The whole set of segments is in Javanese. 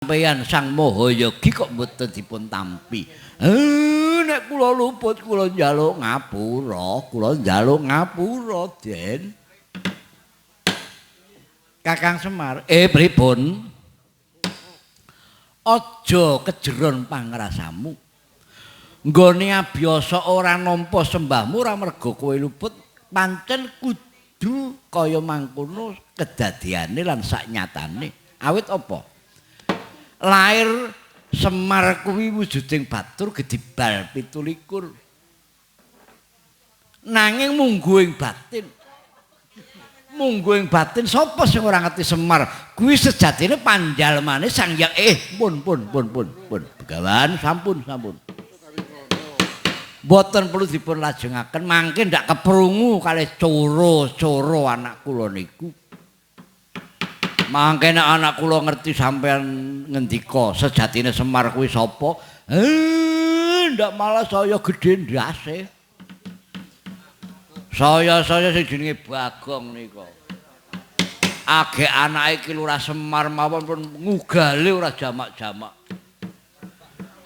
Sampeyan Sang Mahayogi kok mboten dipun tampi. Nek kula luput kula njaluk ngapura, kula njaluk ngapura, Den. Kakang Semar, pripun? Aja kejeron pangrasamu. Nggone abiyasa ora nampa sembahmu ora merga kowe luput, pancen kudu kaya mangkono kedadiane lan saknyatane. Awit apa? Lair Semar kuwi wujuding batur gedhi bal 27. Nanging mungguh ing batin. Mungguh ing batin sapa sing ora ngerti Semar kuwi sejatine panjalmane Sang Hyang pun pun pun pun pun begawan sampun sampun. Mboten perlu dipun lajengaken mangke ndak keprungu kalih coro-coro anak kula niku. Mangke nek anak kula ngerti sampean ngendika sejatine Semar kuwi sapa? Ndak malah saya gedhe ndase. Saya-saya sing jenenge Bagong nika. Agek anake iki Lurah Semar mawon pun ngugale ora jamak-jamak.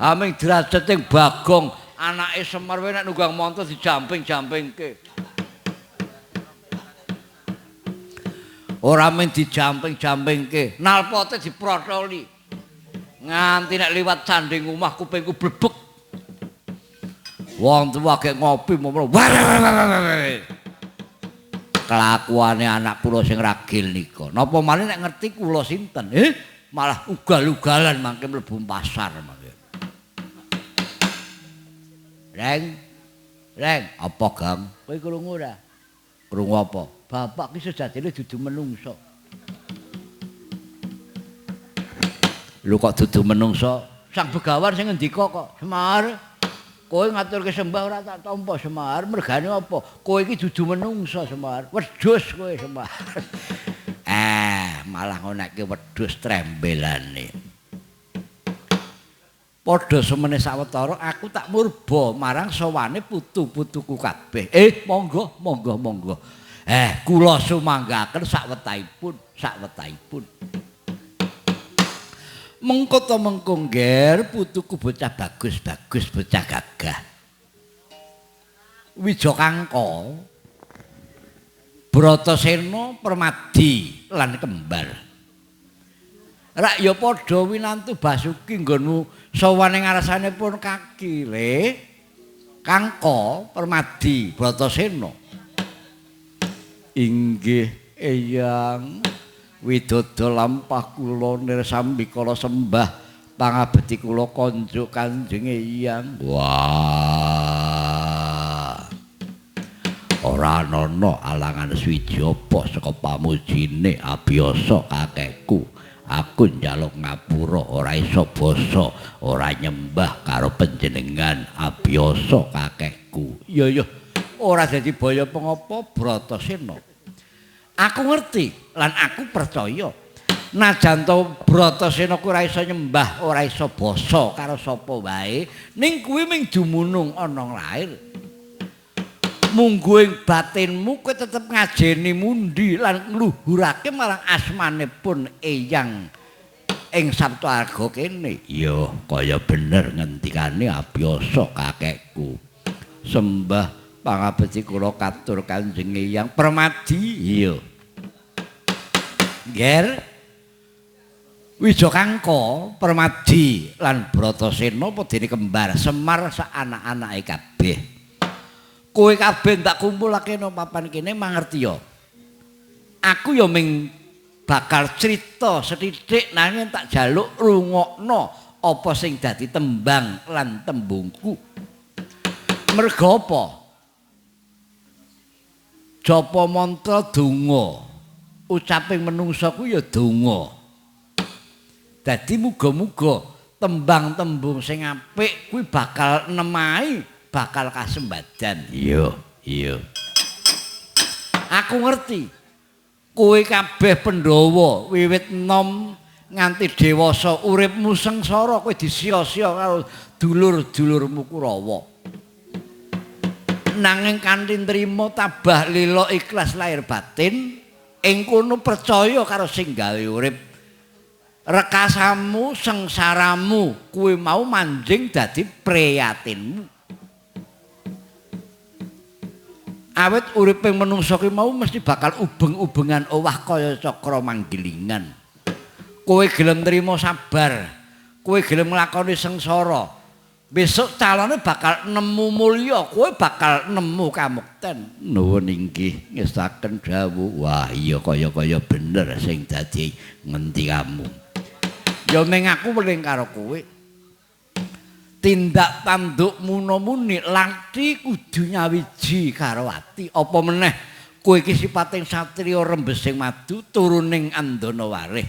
Aming derajate Bagong anake Semar wae nek nunggang montor dijamping-jampingke. Ora mung dijamping-jampingke, nalpote diprotoli. Nganti nek liwat sanding omah kupingku blebek. Wong tuwa gek ngopi momro. Kelakuane anak kula sing ragil nika. Napa malih nek ngerti kula sinten? Malah ugal-ugalan mangke mlebu pasar mangke. Reng. Reng, apa Gang? Kowe krungu ora? Krungu apa? Bapak ki sejatine dudu menungso. Lho kok dudu menungso? Sang Begawan sing ngendika kok, Semar, kowe ngaturke sembah ora tak tampa Semar, mergane apa? Kowe iki dudu menungso Semar, wedhus kowe Semar. Malah ngonekke wedhus trembelane. Padha semene sawetara aku tak murba marang sowane putu-putuku kabeh. Monggo, monggo, monggo. Kula sumanggaken sakwetahipun, sakwetahipun. Mengko ta mengko ngger putuku bocah bagus-bagus, bocah gagah. Wijakangka, Bratasena, Permadi lan kembar. Rak ya padha winantu Basuki nggonmu sowane ngarsanipun kakile Kangka, Permadi, Bratasena. Inggih Eyang widodo lampah kula nirsambi kala sembah pangabekti kula konjuk Kanjeng Eyang. Wah. Ora ana alangan suwiji apa saka pamujine abiyasa kakekku. Aku njaluk ngapura ora iso basa, ora nyembah karo panjenengan abiyasa kakekku. Iya iya. Ora dadi baya pengapa Bratasena. Aku ngerti lan aku percaya. Najan to Bratasena kuwi ora iso nyembah, ora iso basa karo sapa wae, ning kuwi mung dumunung ana lair. Mungguh ing batinmu kowe tetep ngajeni mundi lan ngluhurake marang asmanipun Eyang ing Saptaarga kene. Iya, kaya bener ngendikane abiyasa kakekku. Sembah pangabekti kula katur Kanjeng Eyang Permadi. Iya. Ngger. Wijakangka, Permadi lan Bratasena padene kembar Semar sak anak-anake kabeh. Kowe kabeh tak kumpulake nang papan kene mangerti ya. Aku ya ming bakal crita sethithik nanging tak jaluk rungokno apa sing dadi tembang lan tembungku. Merga apa? Japa mantra donga. Ucaping menungsa kuwi ya donga. Dadi muga-muga tembang tembung sing apik kuwi bakal nemahi, bakal kasembadan. Iya, iya. Aku ngerti. Kowe kabeh Pandhawa wiwit enom nganti dewasa uripmu sengsara kowe disia-sia karo dulur-dulurmu Kurawa. Nanging kanthi nrima tabah lila ikhlas lahir batin ing kono percaya karo sing gawe urip. Rekasamu, sengsaramu kuwi mau manjing dadi priyatinmu. Awit uripe menungsa ki mau mesti bakal ubeng-ubengan owah kaya cakra manggilingan. Kowe gelem nrimo sabar, kowe gelem nglakoni sengsara, besok calone bakal nemu mulya, kowe bakal nemu kamukten. Nuwun inggih ngestaken dawuh. Wah iya kaya-kaya bener sing dadi ngendikamu. Ya ming aku weling karo kowe. Tindak tanduk muna-muni lanthi kudu nyawiji karo ati. Apa meneh kowe iki sipating satriya rembesing madu turuning andana warih.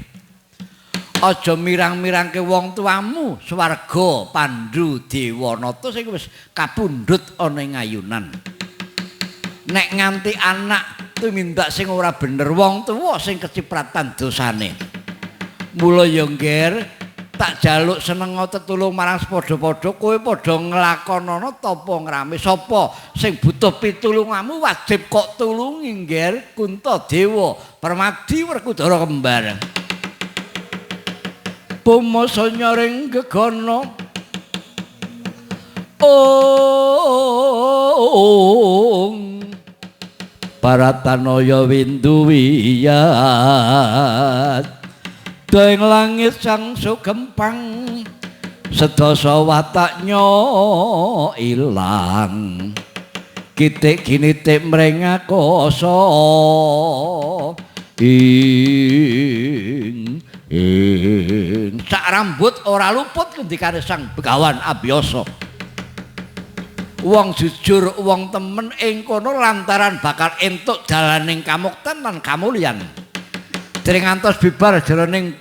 Aja mirang-mirangke wong tuamu swarga Pandhu Dewanata sing wis kapundhut ana ing ayunan. Nek nganti anak tumindak sing ora bener wong tuwa sing kecipratan dosane. Mula ya Ngger, tak jaluk senenga tetulung marang padha-padha kowe padha nglakonana tapa ngrame. Sapa sing butuh pitulunganmu wajib kok tulungi Ngger. Kuntadewa Permadi Werkudara kembar. Pumasa nyaring gegana ong Baratanaya windu wiyat doeng langit sang sugempang sedasa wataknya ilang kitik ginitik mring akasa ing ing sak rambut ora luput ngendikane Sang Begawan Abiyasa. Wong jujur, wong temen ing kono lantaran bakal entuk jalaning kamukten lan kamulyan. Dereng ngantos bibar jroning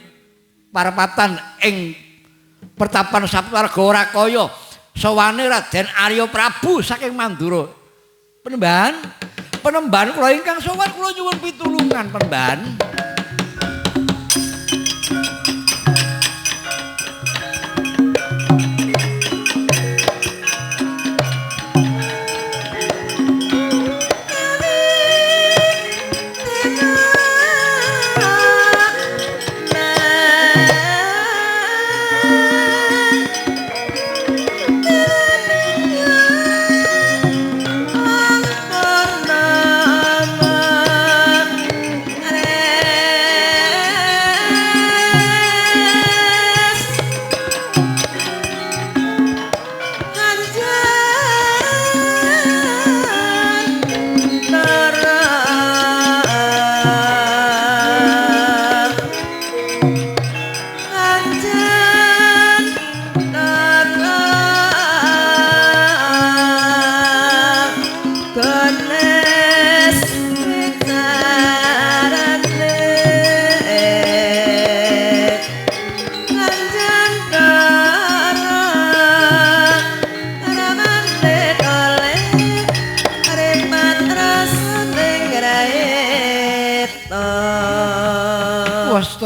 parapatan ing pertapan Saptwarga ora kaya sowane Raden Arya Prabu saking Mandura. Penembahan, penembahan kula ingkang sowan kula nyuwun pitulungan penembahan.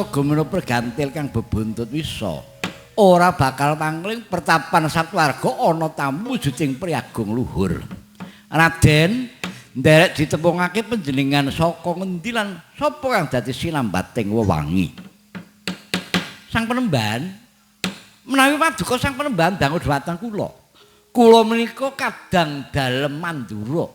Gumeno pergantil kang bebuntut wisa ora bakal tangling pertapan Saptwarga ana tamu wujuding priagung luhur. Raden nderek ditepungake panjenengan saka ngendi lan sapa kang dadi sinambating wewangi? Sang Penembahan menawi paduka Sang Penembahan dangu dhumateng kula. Kula menika kadang dalem Mandura.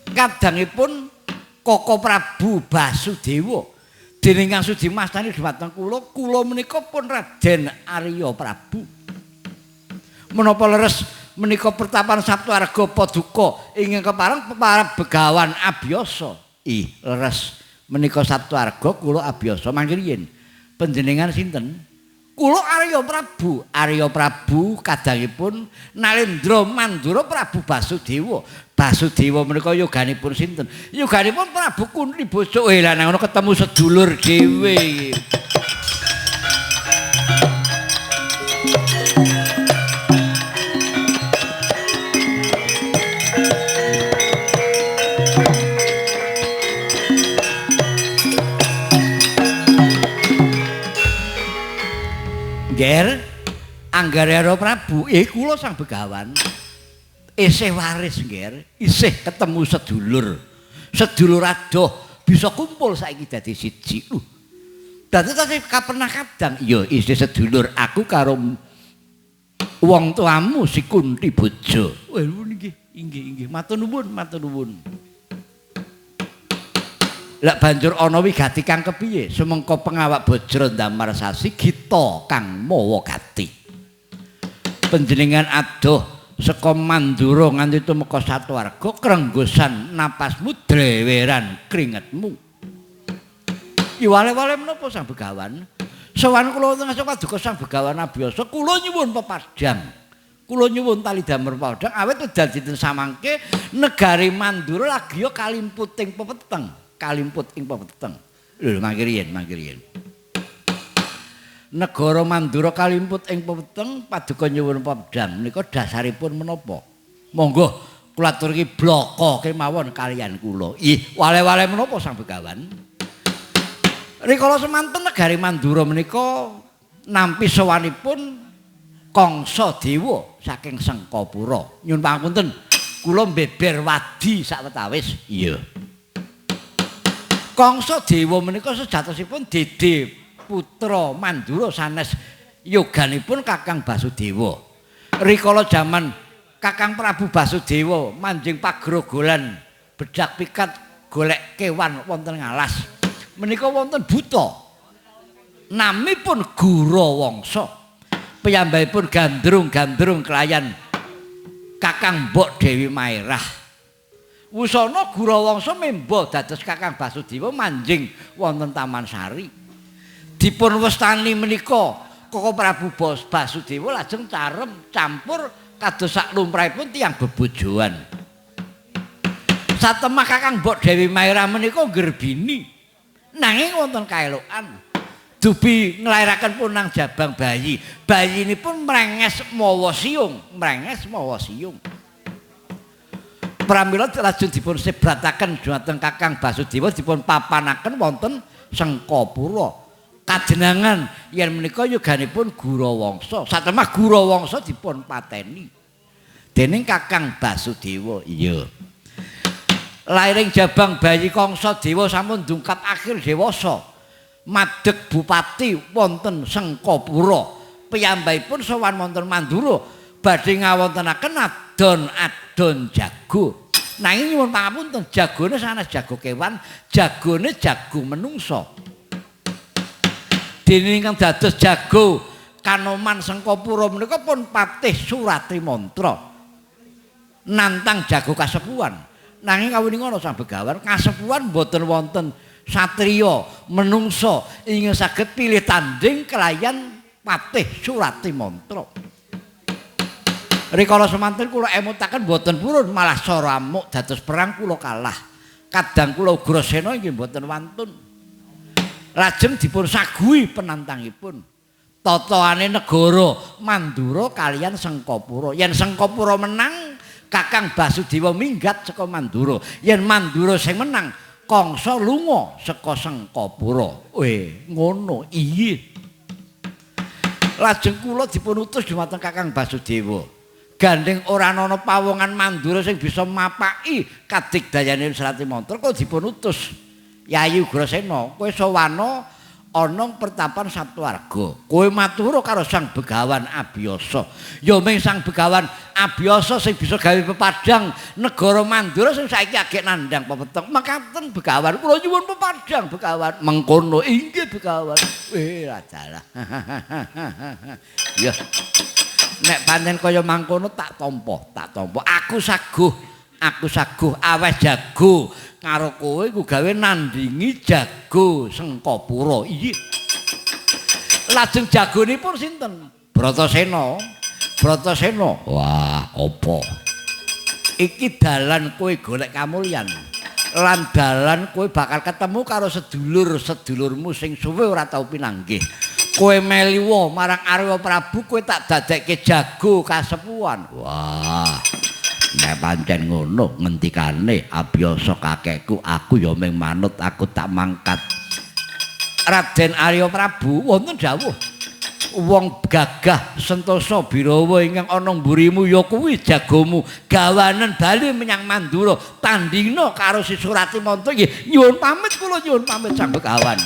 Kadangipun Koko Prabu Basudewa. Dening kang sudi mastani dhumateng kula, kula menika pun Raden Arya Prabu. Menapa leres menika pertapan Saptwarga paduka ingkang kepareng para Begawan Abiyasa. Ih, leres menika Saptwarga kula Abiyasa mangke riyin. Panjenengan sinten? Kula Arya Prabu. Arya Prabu kadangipun Nalendra Mandura Prabu Basudewa. Basudewa menika yoganipun sinten? Yoganipun Prabu Kunti Bojok. Lah nang ngono ketemu sedulur dhewe iki. Ngger, Anggara Prabu, kula Sang Begawan. Isih waris ngger, isih ketemu sedulur. Sedulur adoh bisa kumpul saiki dadi siji. Dados tasih kapenah kadang. Iya, isih sedulur aku karo wong tuamu si Kunti Bojo. Wah, nggih, inggih, inggih. Matur nuwun, matur nuwun. Lah banjur ana wigati kang kepiye? Sumengko pengawak Bajra ndamar sasi gita kang mawa gati. Panjenengan adoh saka Mandura nganti tumeka satuwarga krenggosan napasmu dreweran kringetmu. Iwale-wale menapa Sang Begawan? Sowan kula wonten ngasuk paduka Sang Begawan Abiyasa, kula nyuwun pepadang. Kula nyuwun tali damar pepadang awit wedal dinten samangke negari Mandura lagi kalimputing pepeteng. Kalimput ing pepeteng. Lho mangke riyen, mangke riyen. Negara Mandura kalimput ing pepeteng paduka nyuwun pepadang menika dasaripun menapa? Monggo kula aturke blaka kemawon kaliyan kula. Ih, wale-wale menapa Sang Begawan? Rikala semanten negari Mandura menika nampi sowanipun Kangsa Dewa saking Sengkapura. Nyuwun pangapunten, kula mbeber wadi sawetawis. Iya. Kangsa Dewa menika sejatosipun dede putra Mandura sanes yoganipun Kakang Basudewa. Rikala jaman Kakang Prabu Basudewa manjing pagrogolan bedak pikat golek kewan wonten ngalas. Menika wonten buta. Namipun Gurawangsa. Piyambakipun gandrung-gandrung kelayan Kakang Mbok Dewi Maerah. Wusana Gurawangsa memba dados Kakang Basudewa manjing wonten Taman Sari. Dipun wastani menika Koko Prabu Basudewa lajeng carem campur kados sak lumrahipun tiyang bebojoan. Satemah Kakang Mbok Dewi Maerah menika nggerbini. Nanging wonten kaelokan. Dubi nglairaken punang jabang bayi. Bayinipun mrenges mawa siung, mrenges mawa siung. Pramila lajeng dipun sebrataken dhumateng Kakang Basudewa dipun papanaken wonten Sengkapura. Kajenangan yen menika yoganipun Gurawangsa. Satemah Gurawangsa dipun pateni dening Kakang Basudewa. Iya. Lairing jabang bayi Kangsa Dewa sampun dungkap akhir dewasa. Madeg bupati wonten Sengkapura. Piyambakipun sowan wonten Mandura badhe ngawontenaken adon-adon jago. Nanging nyuwun pangapunten, jagone sanes jago kewan, jagone jago menungsa. Dene ingkang dados jago Kanoman Sengkapura menika pun Patih Suratimantra. Nantang jago kasepuhan. Nanging kawuninga Sang Begawan, kasepuhan mboten wonten satriya menungsa ingkang saged pilih tanding kelayan Patih Suratimantra. Rikala semanten kula emutaken mboten purun malah sora amuk dados perang kula kalah. Kadang kula Ugrasena inggih mboten wantun. Lajeng dipun saguhi penantangipun. Tataane negara Mandura kaliyan Sengkapura. Yen Sengkapura menang, Kakang Basudewa minggat saka Mandura. Yen Mandura sing menang, Kangsa lunga saka Sengkapura. Weh, ngono iya. Lajeng kula dipun utus dhumateng Kakang Basudewa. Gandeng ora ana pawongan Mandura sing bisa mapaki kadigdayane Suratimantra kok dipun utus Yayi Ugrasena, kowe sowana ana pertapan Saptawarga. Kowe matur karo Sang Begawan Abiyasa. Ya ming Sang Begawan Abiyasa sing bisa gawe pepadang negara Mandura sing saiki agek nandhang pepeteng. Mekaten Begawan, kula nyuwun pepadang Begawan. Mengkono inggih Begawan. Weh, adalah. Ya. Nek pancen kaya mangkono tak tampa, tak tampa. Aku saguh aweh jago karo kowe iku gawe nandingi jago Sengkapura. Iya. Lajeng jagonipun sinten? Bratasena. Bratasena. Wah, apa? Iki dalan kowe golek kamulyan. Lan dalan kowe bakal ketemu karo sedulur-sedulurmu sing suwe ora tau pinanggih. Kowe meliwa marang Arya Prabu, kowe tak dadekke jago kasepuhan. Wah. Nek pancen ngono ngendikane Abiyasa kakekku, aku ya mung manut, aku tak mangkat. Raden Arya Prabu wonten dawuh, wong gagah sentosa birawa ingkang ana mburimu ya kuwi jagomu, gawanen bali menyang Mandura, tandingna karo si Suratimantra. Nggih, nyuwun pamit kula, nyuwun pamit Sang Begawan.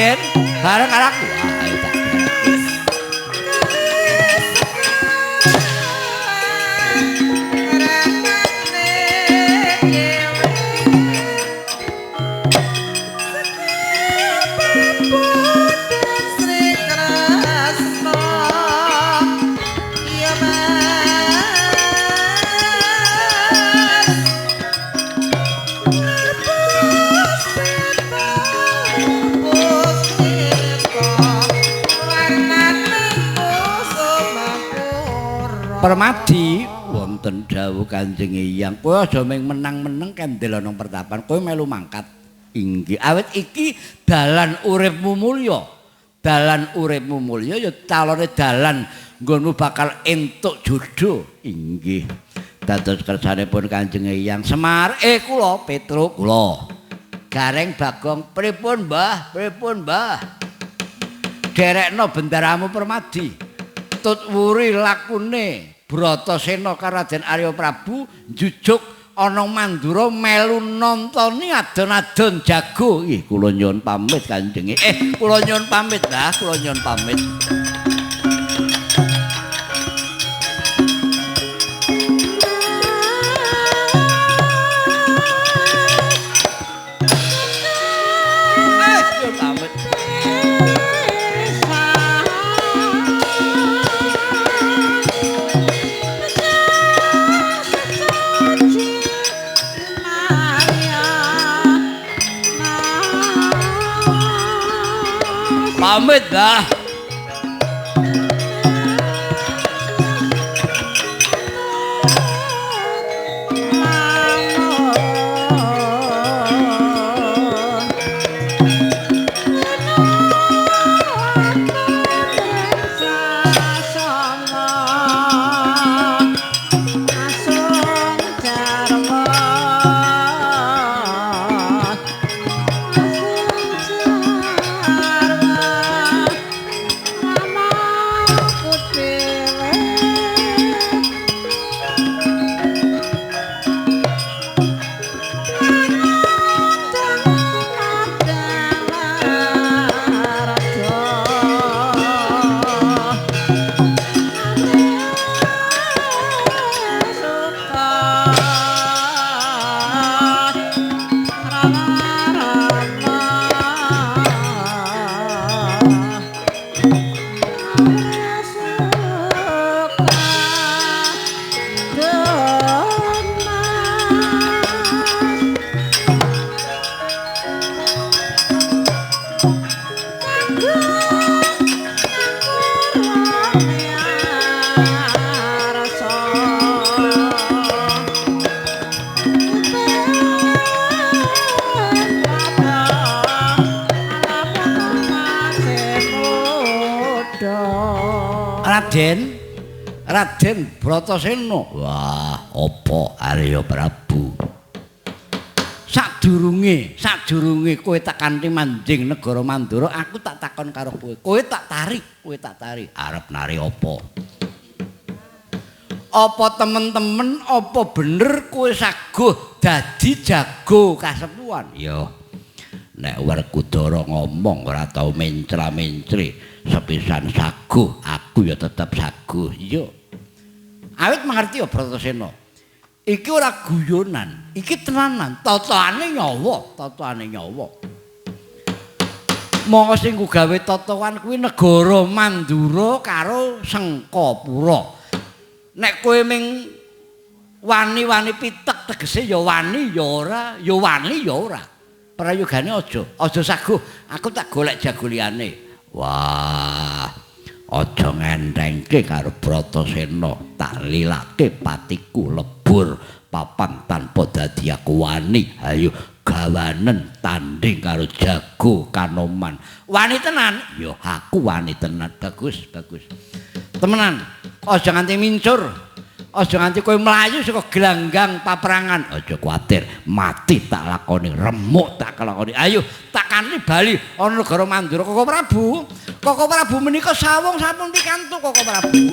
Raden, bareng karo aku. Ayo tak derek. Permadi wonten dawuh Kanjeng Eyang, kowe aja mung menang-meneng kendel ana pertapan, kowe melu mangkat. Inggih, awit iki dalan uripmu mulya. Dalan uripmu mulya ya calone dalan nggonmu bakal entuk jodoh. Inggih. Dados kersanipun Kanjeng Eyang Semar, kula Petruk kula. Gareng Bagong, pripun Mbah? Pripun Mbah? Derekno bendaramu Permadi. Tut wuri lakune Bratasena karo Raden Arya Prabu njujuk ana Mandura melu nontoni adon-adon jago. Ih, kula nyuwun pamit Kanjeng. Kula nyuwun pamit, Mbah, kula nyuwun pamit. Nyuwun pamit. Pamit dah. Raden, Raden Bratasena. Wah, apa Arya Prabu? Sadurunge kowe tak kanthi manjing negara Mandura, aku tak takon karo kowe. Kowe tak tarik, kowe tak tarik. Arep nari apa? Apa temen-temen, apa bener kowe saguh dadi jago kasepuhan? Ya. Nek Werkudara ngomong ora tau mencra-mencri, sepisan saguh, aku ya tetep saguh. Iya. Awit mangerti ya Bratasena. Iki ora guyonan, iki tenanan, totone nyawa, totone nyawa. Monggo sing gawe totoan kuwi negara Mandura karo Sengkapura. Nek kowe ming wani-wani pitek tegese ya wani ya ora, ya wani ya ora. Prayogane aja, aja saguh, aku tak golek jago liyane. Wah, aja ngentengke karo Bratasena, tak lilake patiku lebur papan tanpa dadi aku wani. Ayo gawanen tanding karo jago Kanoman. Wani tenan? Ya aku wani tenan. Bagus, bagus. Temenan, aja nganti mincur. Aja nganti kowe mlayu saka gelanggang paperangan. Aja kuwatir, mati tak lakoni, remuk tak lakoni. Ayo tak kanthi bali ana negara Mandura Koko Prabu. Koko Prabu menika sawung sampun pikantuk Koko Prabu.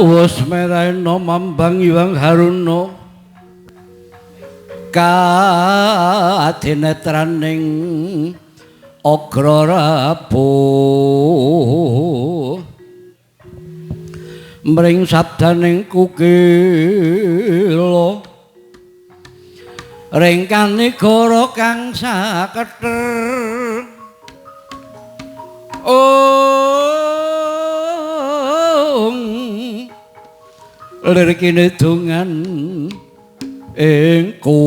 Wus merahno mambang Iwang Haruna kadinetraning agra rabu mring sabdaning kukila ringkane goro kang sakether. Ong lir kene dongan ingkung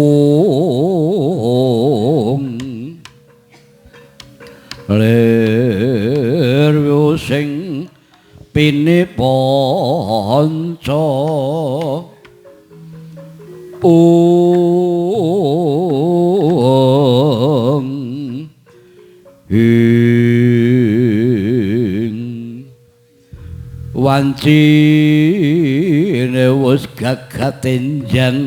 lir sing pini panca ong ing wancine wis gagat enjang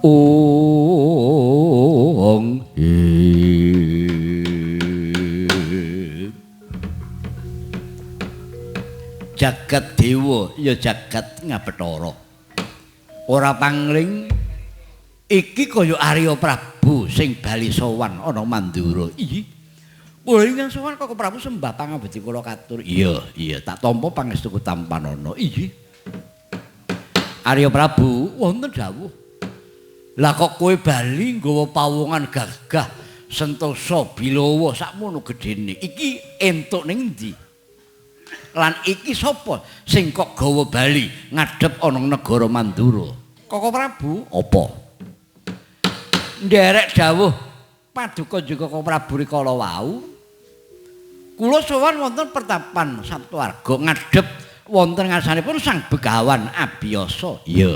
ong ing. Jagat dewa ya jagat ngabetara ora pangling iki kaya Arya Prabu sing bali sowan ana Mandura. Iya kula ingkang sowan Koko Prabu sembah pangabekti kula katur. Iya iya tak tampa pangestuku tampanana. Iya Arya Prabu wonten dawuh. Lah kok kowe bali nggawa pawongan gagah sentosa bilawa sakmono gedene iki entuk ning endi? Lan iki sapa sing kok gawa bali ngadhep ana negara Mandura? Koko Prabu apa? Nderek dawuh paduka juga Koko Prabu rikala wau. Kula sowan wonten pertapan Saptawarga ngadhep wonten ngarsanipun Sang Begawan Abiyasa. Iya.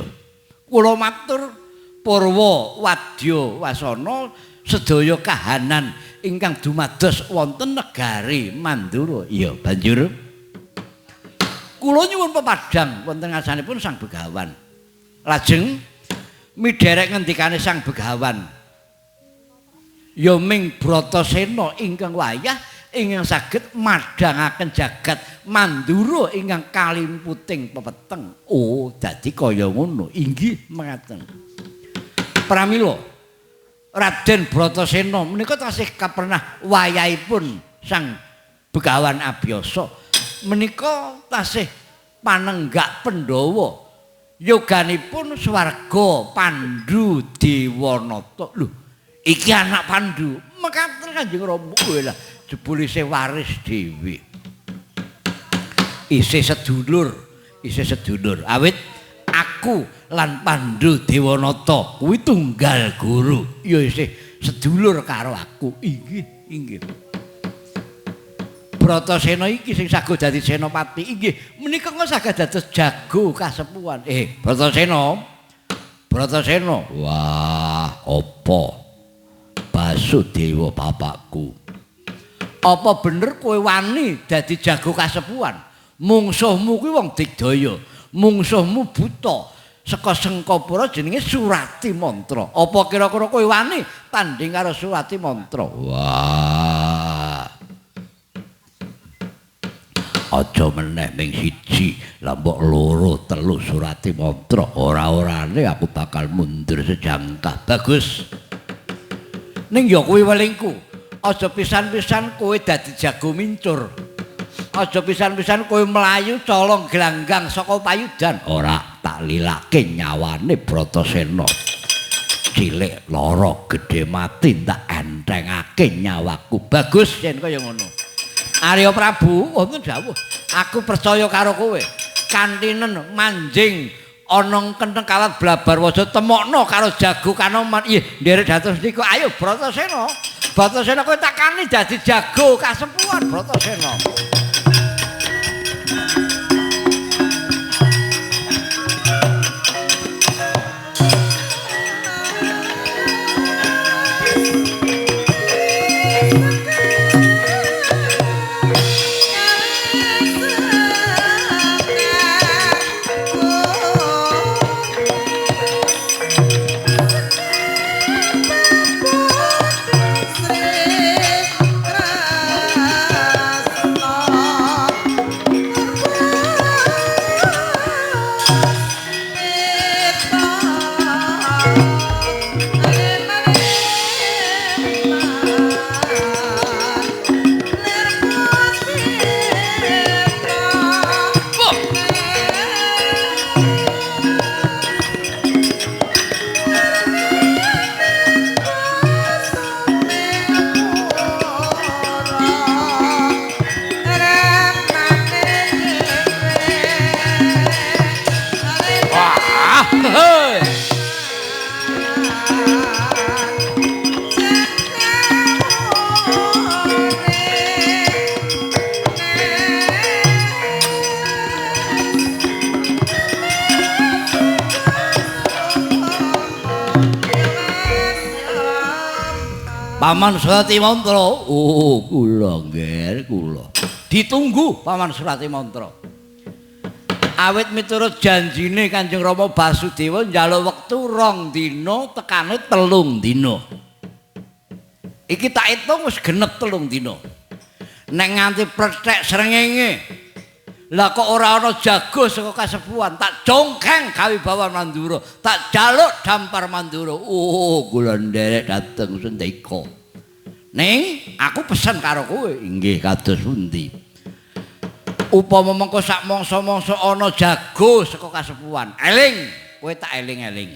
Kula matur purwa wadya wasana sedaya kahanan ingkang dumados wonten negari Mandura. Iya, banjur kula nyuwun pepadhang wonten ngarsanipun Sang Begawan. Lajeng midherek ngendikane Sang Begawan, ya ming Bratasena ingkang wayah ingkang saged madhangaken jagat Mandura ingkang kalimputing pepeteng. Oh, dadi kaya ngono. Inggih mengaten. Pramila Raden Bratasena menika tasih kapernah wayahipun Sang Begawan Abiyasa menika tasih panenggak Pandhawa yoganipun swarga Pandu Dewanata. Lho, iki anak Pandu. Mekaten Kanjeng Rama. Lah jebul isih waris dhewe. Isih sedulur, isih sedulur. Awit aku lan Pandu Dewanata kuwi tunggal guru. Ya isih sedulur karo aku. Inggih, inggih. Bratasena iki sing sago dadi senopati. Inggih, menika kok saged dados jago kasepuhan. Bratasena. Bratasena. Wah, apa? Basudewa bapakku. Apa bener kowe wani dadi jago kasepuhan? Mungsuhmu kuwi wong digdaya, mungsuhmu buta. Saka Sengkapura jenenge Surati Mantra. Apa kira-kira kowe wani tanding karo Surati Mantra? Wah. Aja meneh ming siji, lah mbok loro telu Surati Mantra. Ora-orane aku bakal mundur sejangkah. Bagus. Ning ya kuwi welingku. Aja pisan-pisan kowe dadi jago mincur. Aja pisan-pisan kowe mlayu colong glanggang saka payudan. Ora tak lilake nyawane Bratasena. Cilik lara gedhe mati tak enthengake nyawaku. Bagus yen kaya ngono. Arya Prabu wonten dawuh, aku percaya karo kowe. Kantinen manjing ana kentheng kawat Blabarwaja temokno karo jago Kanoman. Ih, nderek dados niku. Ayo Bratasena. Bratasena kowe tak kani dadi jago kasepuhan Bratasena. Krasna. Paman Surati Mantra. Oh, kula nggih, kula. Ditunggu Paman Surati Mantra. Awit miturut janjine Kanjeng Rama Basudewa njaluk wektu 2 dina tekane 3 dina. Iki tak hitung wis genep 3 dina. Nek nganti plethek srengenge, lah kok ora ana jago saka kasepuhan, tak jongkeng kawibawan Mandura, tak jaluk dampar Mandura. Oh, kula nderek dhateng Sendika. Ning aku pesen karo kowe, inggih kados pundi? Upama mengko sak mangsa-mangsa ana jago saka kasepuhan, eling, kowe tak eling-eling.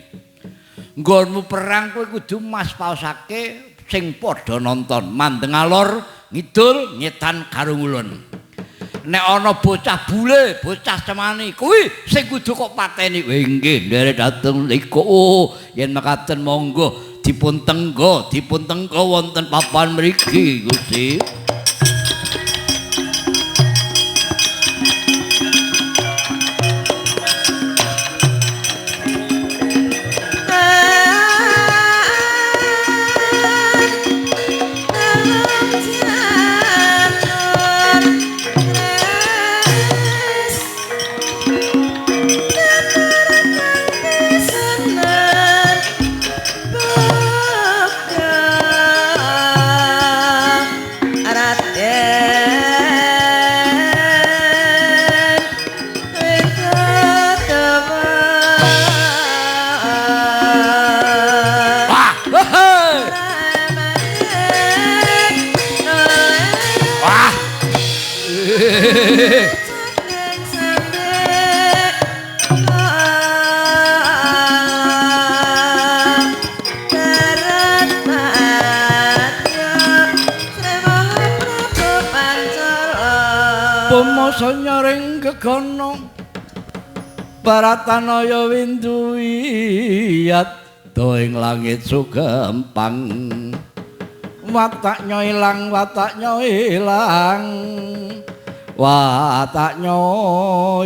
Nggonmu perang kowe kudu mas paosake sing padha nonton, mandeng alor, ngidul, ngetan karo ngulon. Nek ana bocah bule, bocah cemani, kuwi sing kudu kok pateni. Nggih, nderek dhateng iku. Oh, yen mekaten monggo dipun tengga, dipun tengga wonten papan mriki, Gusti. Baratanaya winduwiyat do ing langit sugempang, wataknya ilang, wataknya ilang, wataknya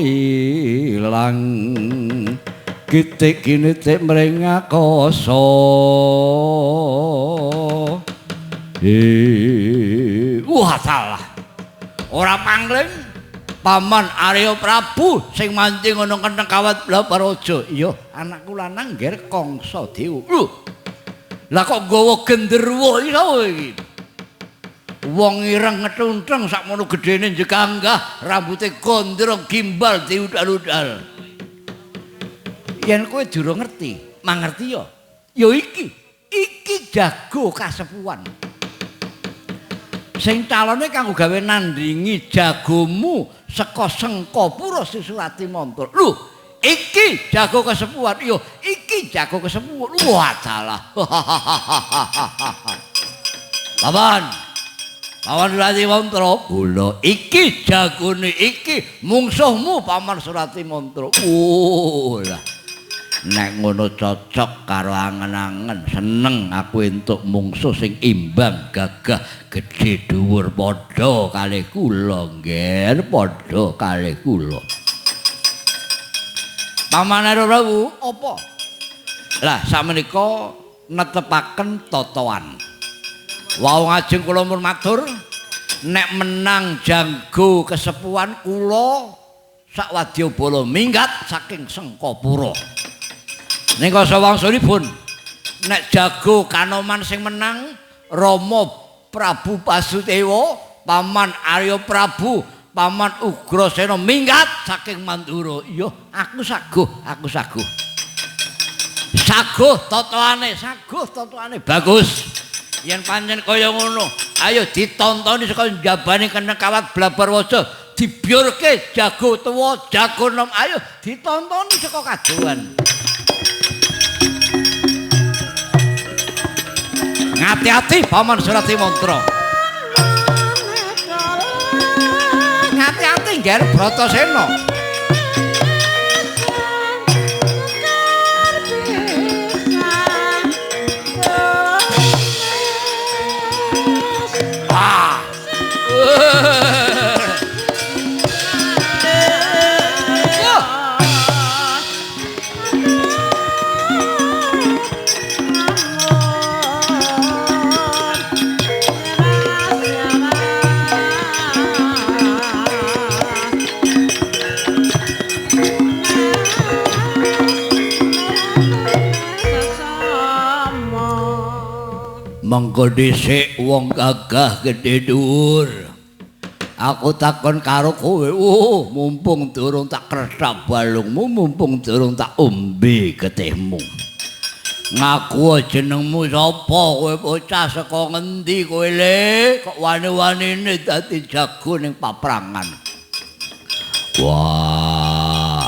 ilang, gitik ginitik mring akasa. Wah salah, ora pangling. Paman Arya Prabu sing mancing ana kenteng kawat Blaparaja. Iya, anakku lanang ngger Kangsa Dewa. Lho. Lah kok nggawa genderuwo iki sapa iki? Wong ireng ngetuntheng sakmono gedene jeganggah, rambute gondrong gimbal diudal-udal. Yen kowe durung ngerti, mangerti ya. Ya iki, iki jago kasepuhan. Sing calone kanggo gawe nandingi jagomu saka Sengkapura Sri Surati Mantra. Lho, iki jago kesepuhan. Iya, iki jago kesepuhan. Wah, salah. Paman. Paman Surati Mantra. Kula iki jagone iki mungsuhmu Paman Surati Mantra. Oh, lah. Nek ngono cocok karo angen-angen, seneng aku entuk mungsuh sing imbang, gagah, gedhe dhuwur padha kalih kula, nggih, padha kalih kula. Paman Arya Prabu, apa? Lah sakmenika netepaken totoan. Wau ngajeng kula mun matur, nek menang janggo kesepuhan kula sak wadyabala minggat saking Sengkapura. Ning kasa wangsulipun nek jago Kanoman sing menang Rama Prabu Basudewa, Paman Arya Prabu, Paman Ugrasena minggat saking Mandura. Iya, aku saguh, aku saguh. Saguh totoane, saguh totoane bagus. Yen pancen kaya ngono, ayo ditontoni saka njabane kene kawat Blabarwaja, dibyurke jago tuwa, jago nom, ayo ditontoni saka kadohan. Ngati-ati Paman Surati Mantra. Ngati-ati ngger Bratasena. Ah. Mengko dhisik wong gagah gedhe dhuwur. Aku takon karo kowe, mumpung durung tak krethak balungmu, mumpung durung tak ombe getihmu. Ngaku jenengmu sapa kowe, bocah saka ngendi kowe le? Kok wani-wanine dadi jago ning paprangan? Wah,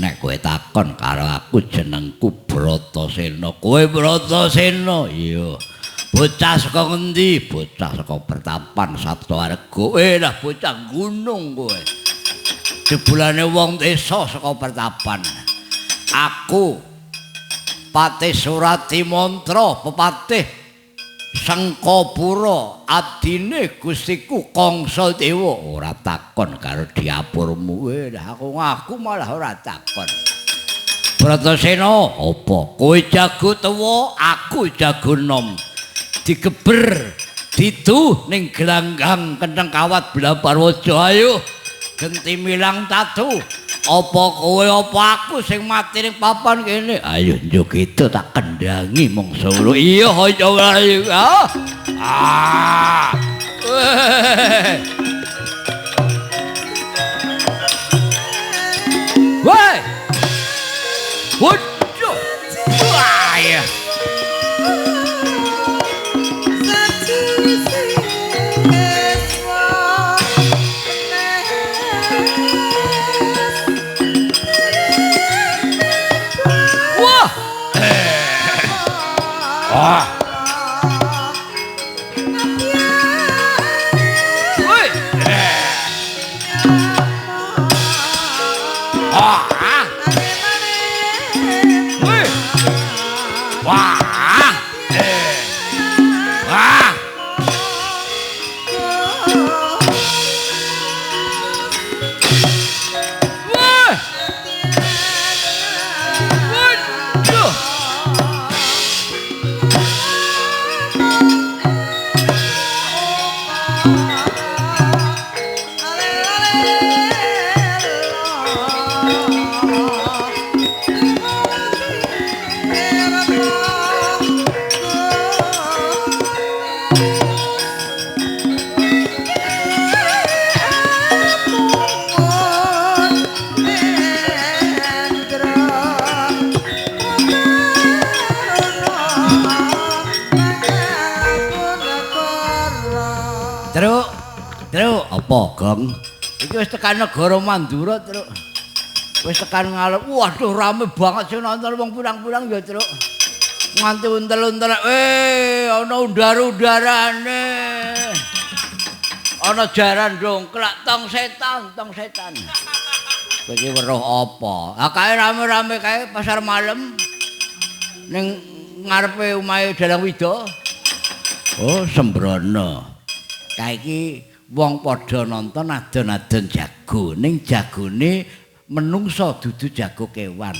nek kowe takon karo aku jenengku Bratasena. Kowe Bratasena? Iya. Bocah saka ngendi? Bocah saka Pertapan Sabtohargo. Lah bocah gunung kowe. Jebulane wong desa saka Pertapan. Aku Patih Surati Mantra, pepatih Sengkapura, adine Gustiku Kangsa Dewa. Ora takon karo diapurmu. Lah aku ngaku malah ora takon. Bratasena, apa kowe jago tuwa, aku jago nom. Digeber didu ning gelanggang kentheng kawat Blaparwaja. Ayo genti milang tatu. Apa kowe apa aku sing mati ning papan kene? Ayo njogedo tak kendhangi mangsa loro. Iya ayo ayo. Ah. Woi. Waduh. Wah ya. Ah. Woi. Ah. Woi. Wah. Wah. Woi. Waduh. Truk, truk, apa, Gong? Iki wis tekan negara Mandura, Truk. Wis tekan ngalep. Waduh, rame banget sing nonton wong pirang-pirang ya, Truk. Nganti untel-untel. Ana undar-undarane. Ana jaran dongklak tong setan, tong setan. Kowe iki weruh apa? Ah kae rame-rame kae pasar malam ning ngarepe omahe Dalang Wida. Oh, sembrono. Kae iki wong padha nonton adon-adon jago, ning jagone menungsa dudu jago kewan.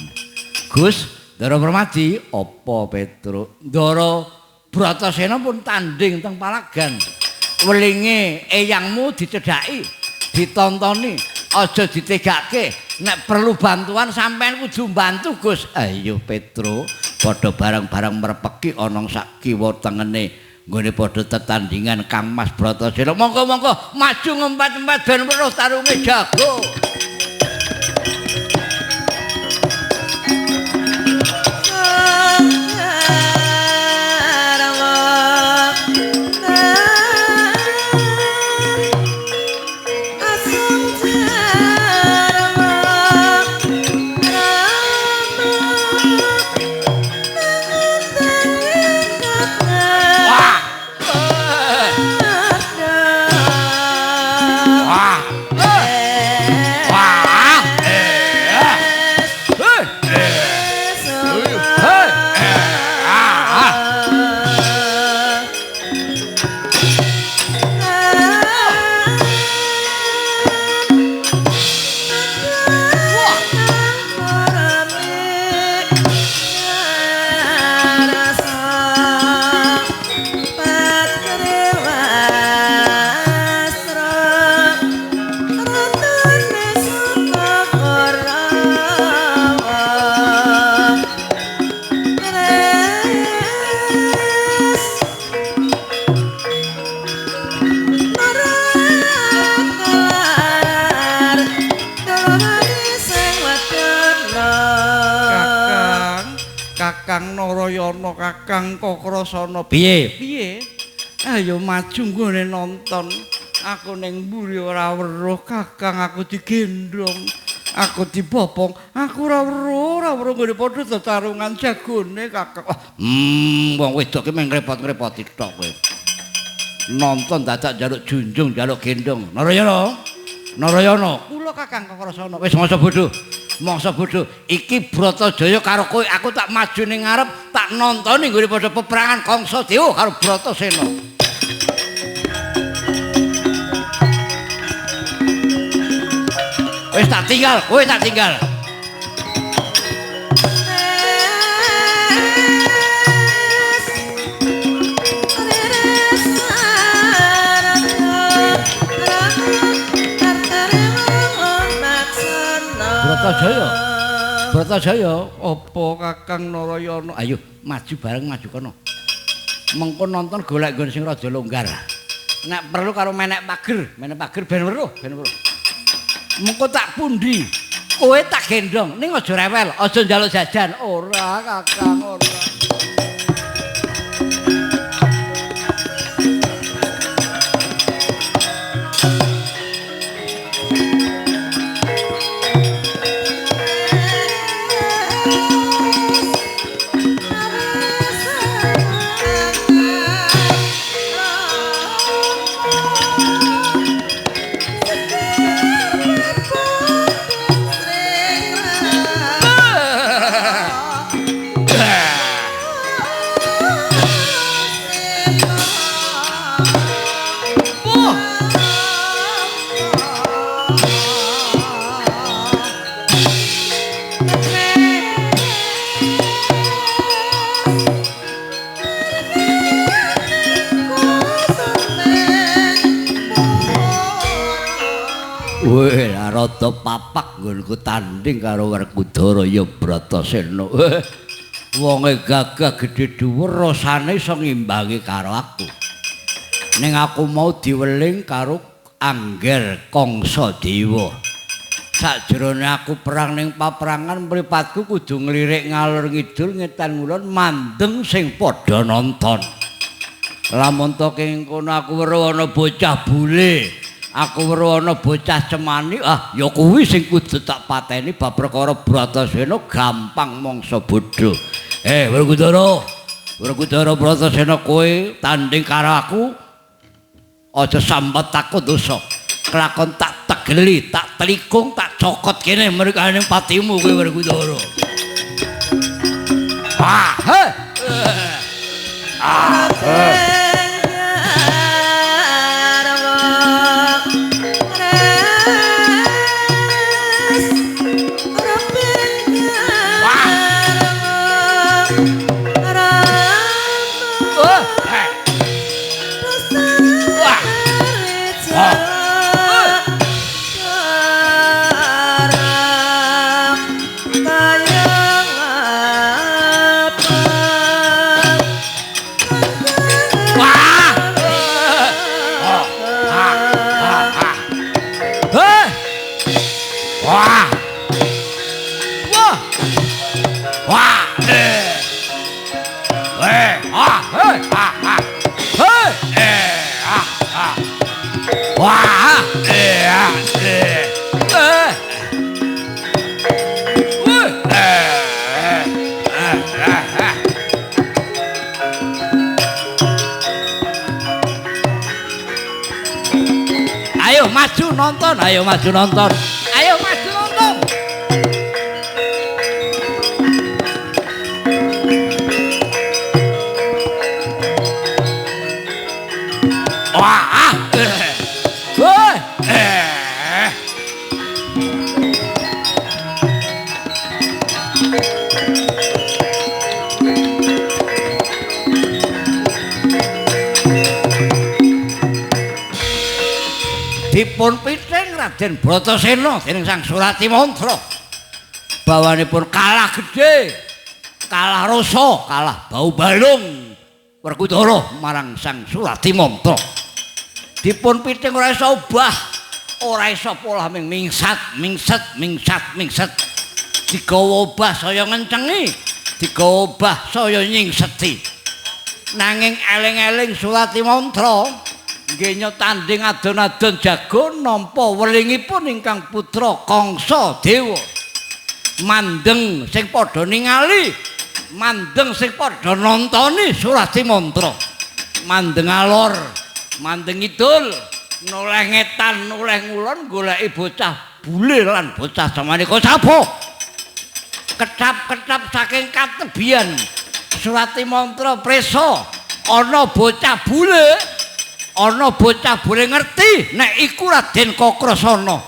Gus, Ndara Permadi, apa Petruk? Ndara Bratasena pun tanding teng palagan. Welinge eyangmu dicedhaki, ditontoni, aja ditegake. Nek perlu bantuan sampean kudu mbantu, Gus. Ayo Petruk, padha bareng-bareng merpeki ana sak kiwa tengene. Nggone padha tetandingan Kang Mas Bratasena. Monggo-monggo maju ngempet-empet ben weruh tarunge jago. Wah. Kakang Kakrasana. Piye? Piye? Ayo maju nggone nonton. Aku ning mburi ora weruh Kakang, aku digendhong, aku dibopong, aku ora weruh nggone padha tetarungan jagone Kakang. Wong wedok ki mung ngrepot-ngrepoti tok kowe. Nonton dadak njaluk junjung, njaluk gendhong. Narayana. Narayana, kula Kakang Kakrasana. Wis mangsa bodho. Mangsa bodho. Iki Bratajaya karo kowe, aku tak maju ning ngarep, tak nontoni nggone padha peperangan Kangsa Dewa karo Bratasena. Wis tak tinggal, kowe tak tinggal. Bratajaya. Bratajaya, apa Kakang Narayana? Ayo maju bareng maju kono. Mengko nonton golek nggon sing rada longgar. Nek perlu karo menek pager ben weruh, ben weruh. Mengko tak pundi, kowe tak gendong, ning aja rewel, aja njaluk jajan. Ora Kakang, ora. Weh, rada papak nggonku tanding karo Werkudara ya Bratasena. Wonge gagah gedhe dhuwur rasane iso ngimbangi karo aku. Ning aku mau diweling karo Angger Kangsa Dewa. Sakjroning aku perang ning paprangan mripatku kudu nglirik ngalor ngidul ngetan ngulon mandeng sing padha nonton. Lamun to ing kono aku weruh ana bocah bule. Aku weruh ana bocah cemani, ah ya kuwi sing kudu tak pateni bab perkara Bratasena gampang mangsa bodho. Werkudara, Werkudara Bratasena kowe tanding karo aku aja sambat takut dosa. Kelakon tak tegeli, tak telikung, tak cokot kene mrikane patimu kowe Werkudara. Ah, he. Ah. Ayo maju nonton, ayo maju nonton. Ayo maju nonton. Wah. Woi. Dipun piting Raden Bratasena dening Sang Surati Mantra. Bawanipun kalah gedhe, kalah rasa, kalah bau balung Werkudara marang Sang Surati Mantra. Dipun piting ora iso obah, ora iso polah ming mingsat, mingsat, mingsat, mingsat. Digawa obah saya ngencengi, digawa obah saya nyingseti. Nanging eling-eling Surati Mantra nggih tanding adon-adon jago nampa welingipun ingkang putra Kangsa Dewa. Mandeng sing padha ningali, mandeng sing padha nontoni Surati Mantra. Mandeng alor, mandeng idul, noleh ngetan, noleh ngulon goleki bocah bule lan bocah samaneka sapa. Ketap-ketap saking katebian Surati Mantra presa ana bocah bule, ana bocah bule ngerti nek iku Raden Kakrasana.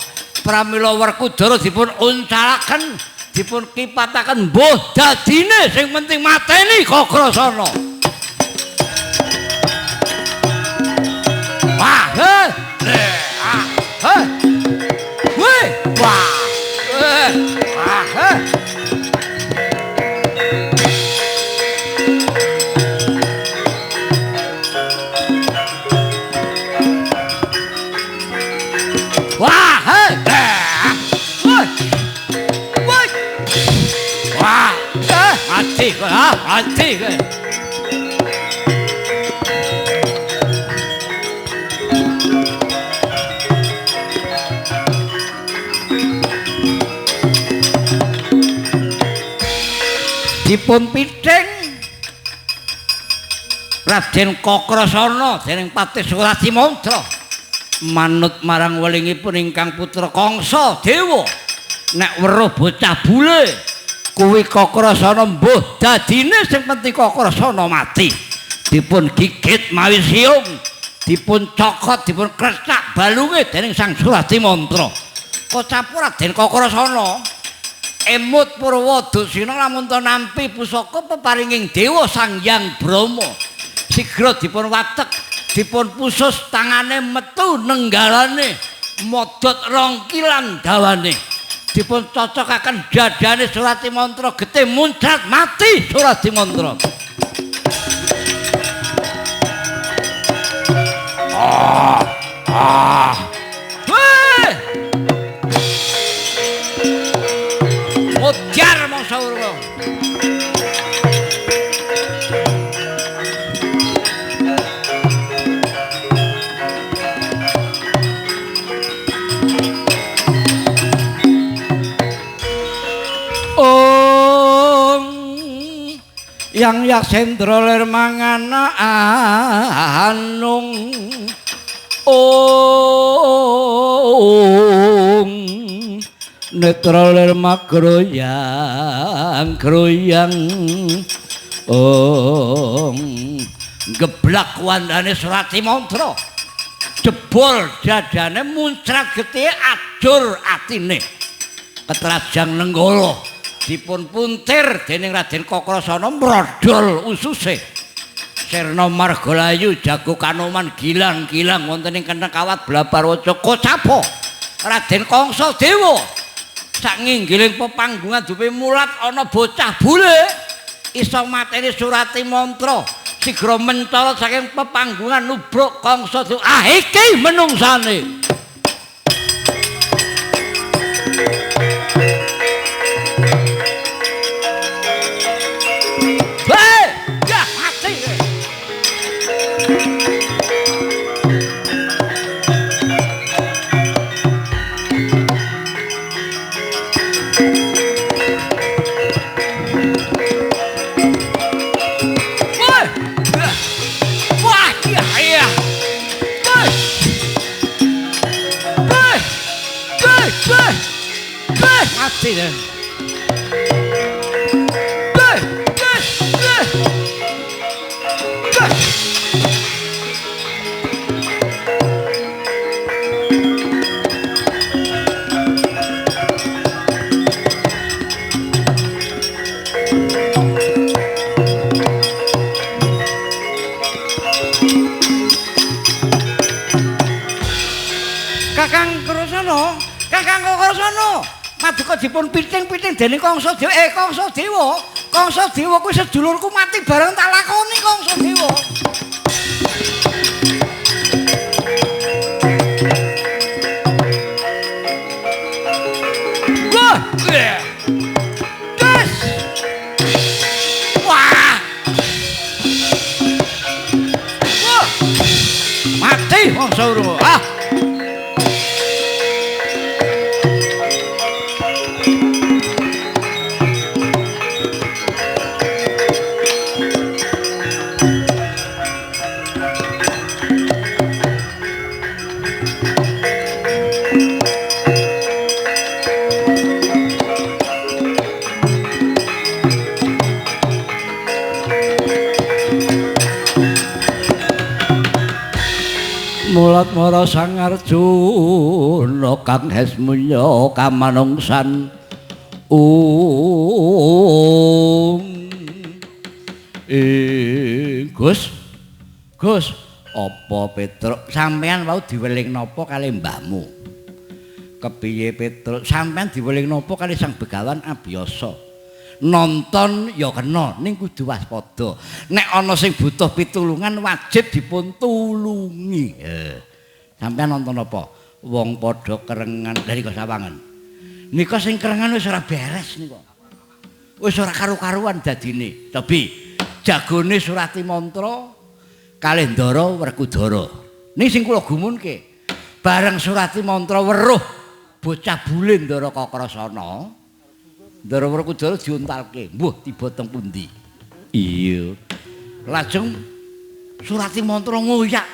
Pramila Werkudara dipun uncalaken, dipun kipataken mbuh dadine sing penting mateni Kakrasana. Wah, he, ah, he. Weh, wah. Wah, he. Wah, he. Woi. Woi. Wah, mati kowe, ha, mati kowe. Dipun piting Raden Kakrasana dening Patih Surati Mantra manut marang welingipun ingkang putra Kangsa Dewa. Nek weruh bocah bule kuwi Kakrasana mbuh dadine sing penting Kakrasana mati. Dipun gigit mawi siung, dipun cokot, dipun krecak balunge dening Sang Surati Mantra. Kocapu Raden Kakrasana emut Purwa Dusina lamun ta nampi pusaka peparinging dewa Sang Hyang Brahma. Sigra dipun watek, dipun pusus tangane metu nenggalane, modot rong kilan dawane. Dipun cocokaken dadane Surati Mantra getih muncrat mati Surati Mantra. Ah, ah. Weh! Modar mangsa urwa. Om yang yaksendra lir mangana anung. Om netra lir magroyang groyang. Om geblak wandane Surati Mantra jebol dadane muncrat getih ajur atine. Ketrajang Nenggala dipun puntir dening Raden Kakrasana mrodol ususe. Sirna Margalayu jago kanoman gilang-gilang wonten ing kentheng kawat Blabarwaca kocapa Raden Kangsa Dewa sak nginggiling pepanggungan duwe mulat ana bocah bule iso mateni Surati Mantra. Sigra mencolot saking pepanggungan nubruk Kangsa Dewa. Ah iki menungsane. Mati deh. Kakang Krasana, Kakang Krasana. Maduka dipun piting-piting dening Kangsa Dewa. Kangsa Dewa, Kangsa Dewa kuwi sedulurku mati bareng tak lakoni Kangsa Dewa. Wah, Wah. Mati mangsa urung. Ah. Mulat mara Sang Arjuna kang hesmunya kamanungsan Gus Gus apa Petruk sampean wau diweling napa kali mbahmu kepiye Petruk sampean diweling napa kali Sang Begawan Abiyasa nonton ya kena ning kudu waspada nek ana sing butuh pitulungan wajib dipun tulungi. Sampean nonton apa wong padha kerengan dari sawangan nika sing kerengan wis ora beres nika wis ora karu-karuan dadine tapi jagone Surati Mantra kalih Ndara Werkudara ning sing kula gumunke bareng Surati Mantra weruh bocah bule Ndara Kakrasana Ndara Werkudara diuntalke, mbuh tiba teng pundi. Iya. Lajeng Surati Mantra ngoyak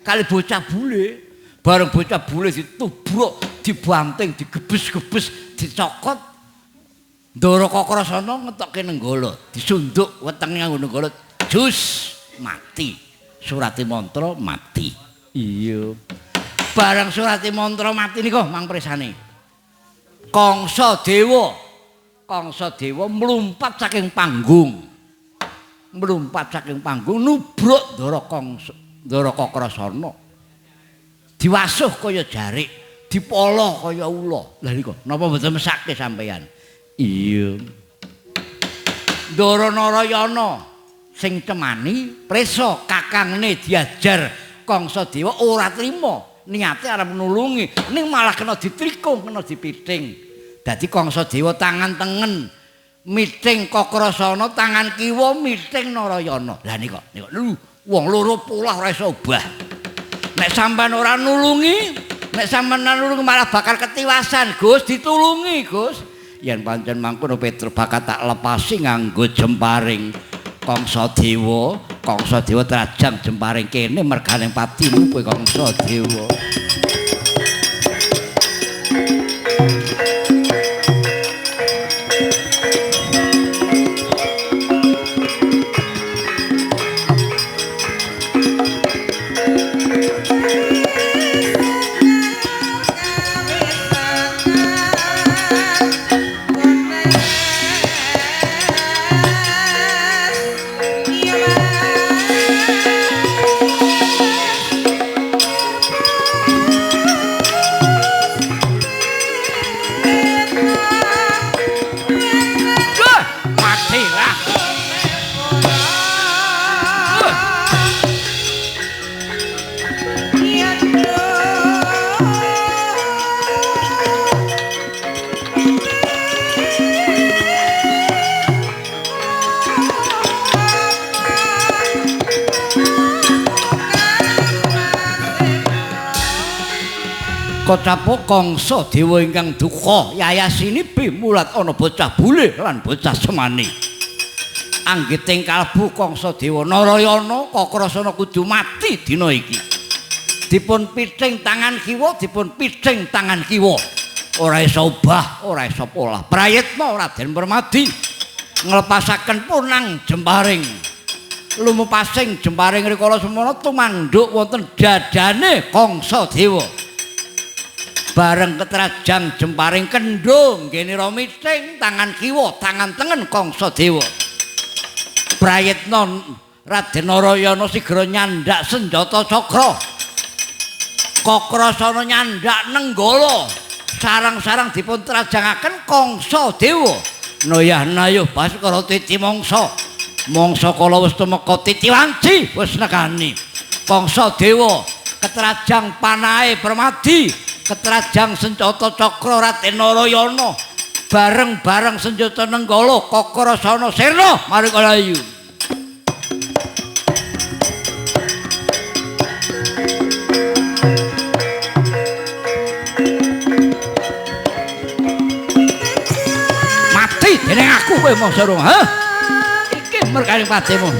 kali bocah bule. Bareng bocah bule ditubruk, dibanting, digebes-gebes, dicokot. Ndara Kakrasana ngetokke nenggala, disunduk wetenge nganggo nenggala, jus mati. Surati Mantra mati. Iya. Bareng Surati Mantra mati nika mang presane. Kangsa Dewa Kangsa Dewa mlumpat saking panggung. Mlumpat saking panggung nubruk Ndara Kangsa, Ndara Kakrasana. Diwasuh kaya jarik, dipolo kaya ula. Lah nika napa mboten mesake sampeyan? Iya. Ndara Narayana sing cemani prisa kakangne diajar Kangsa Dewa ora trima, niate arep nulungi, ning malah kena ditrikung, kena dipiting. Dadi Kangsa Dewa tangan tengen miting Kakrasana, tangan kiwa miting Narayana. Lah nika nika lho wong loro polah ora iso obah. Nek sampean ora nulungi, nek sampean nulungi malah bakal ketiwasan. Gus ditulungi, Gus. Yen pancen mangkono Petruk bakal tak lepasi nganggo jemparing Kangsa Dewa. Kangsa Dewa trajang jemparing kene mergane patimu kowe Kangsa Dewa. Kocapo Kangsa Dewa ingkang duka yayasini bimulat ana bocah bule lan bocah semani. Anggiting kalbu Kangsa Dewa Narayana Kakrasana kudu mati dina iki. Dipun piting tangan kiwa, dipun piting tangan kiwa. Ora iso obah, ora iso polah. Prayitna Raden Permadi nglepasaken punang jemparing. Lumupasing jemparing rikala semana tumanduk wonten dadane Kangsa Dewa. Bareng ketrajang jemparing kendho nggene ra miting tangan kiwa tangan tengen Kangsa Dewa. Prayitna Raden Narayana sigra nyandak senjata cakra. Kakrasana nyandak nenggala. Sarang-sarang dipun trajangaken Kangsa Dewa. Noyah nayuh Baskara titi mangsa. Mangsa kala wis tumeka titi wanci wis nekani. Kangsa Dewa ketrajang panahe Permadi, ketrajang senjata cakra Raden Narayana, bareng-bareng senjata nenggala Kakrasana sirna marikalayu. Kowe mangsa rung, ha? Iki merkane patimu.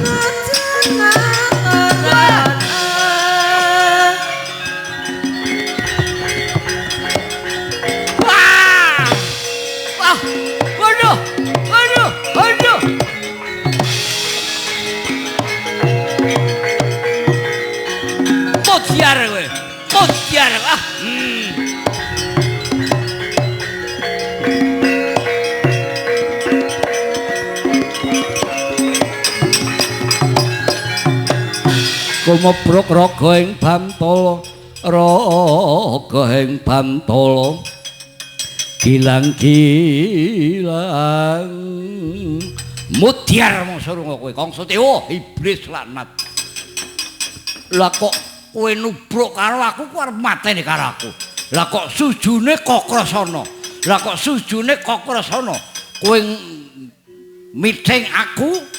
Wah! Wah! Waduh! Waduh! Waduh! Modiar kowe. Modiar. Ah. Kumobrok raga ing Bantala, raga ing Bantala. Gilang-gilang. Mudyar mangsa runga kowe, Kangsa Dewa, iblis laknat. Lah kok kowe nubruk karo aku, kowe arep mateni karo aku. Lah kok sujune Kakrasana. Lah kok sujune Kakrasana. Kowe miting aku,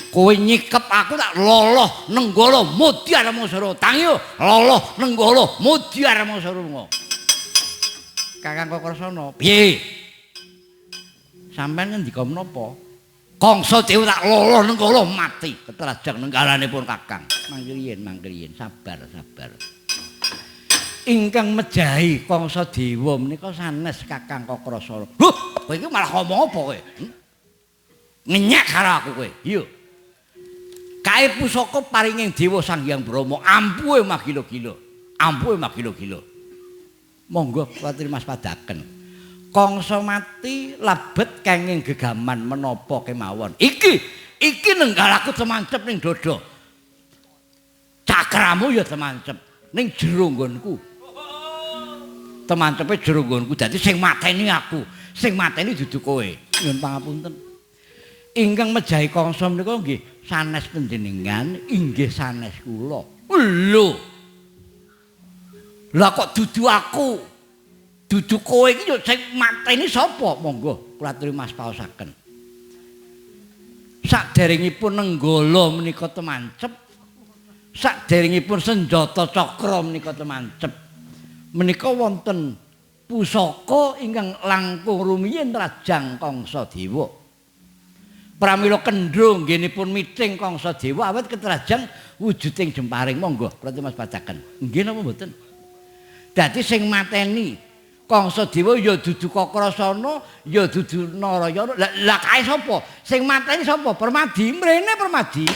kowe nyikep aku tak loloh nenggala mudyar mangsa runga. Tangi loloh nenggala mudyar mangsa runga. Kakang Kakrasana, piye? Sampeyan ngendika menapa? Kangsa Dewa tak loloh nenggala mati ketrajang nenggalanipun Kakang. Mangkriyen, mangkriyen, sabar, sabar. Ingkang mejahi Kangsa Dewa menika sanes Kakang Kakrasana. Huh, kowe iki malah ngomong apa kowe? Ngenyek karo aku kowe. Iya. Kae pusaka paringing Dewa Sang Hyang Brahma, ampuhe magila-gila. Ampuhe magila-gila. Monggo kula trimas padaken. Kangsa mati lebet kenging gegaman menapa kemawon. Iki, iki nenggalaku temancep ning dada. Cakramu ya temancep ning jero nggonku. Temancepe jero nggonku, dadi sing mateni aku, sing mateni dudu kowe. Nyuwun pangapunten. Ingkang mejahi Kangsa menika nggih sanes panjenengan, inggih sanes kula. Lho. Lah kok dudu aku? Dudu kowe iki yo sing mateni sapa? Monggo kula aturi mas paosaken. Saderengipun nenggala menika temancep, saderengipun senjata cakra menika temancep, menika wonten pusaka ingkang langkung rumiyin rajang Kangsa Dewa. Pramila kendho nggenipun miting Kangsa Dewa awet ketrajang wujuding jemparing. Monggo kula aturi mas padaken. Nggih napa mboten? Dadi sing mateni Kangsa Dewa ya dudu Kakrasana, ya dudu Narayana. Lah kae sapa? Sing mateni sapa? Permadi, mrene Permadi.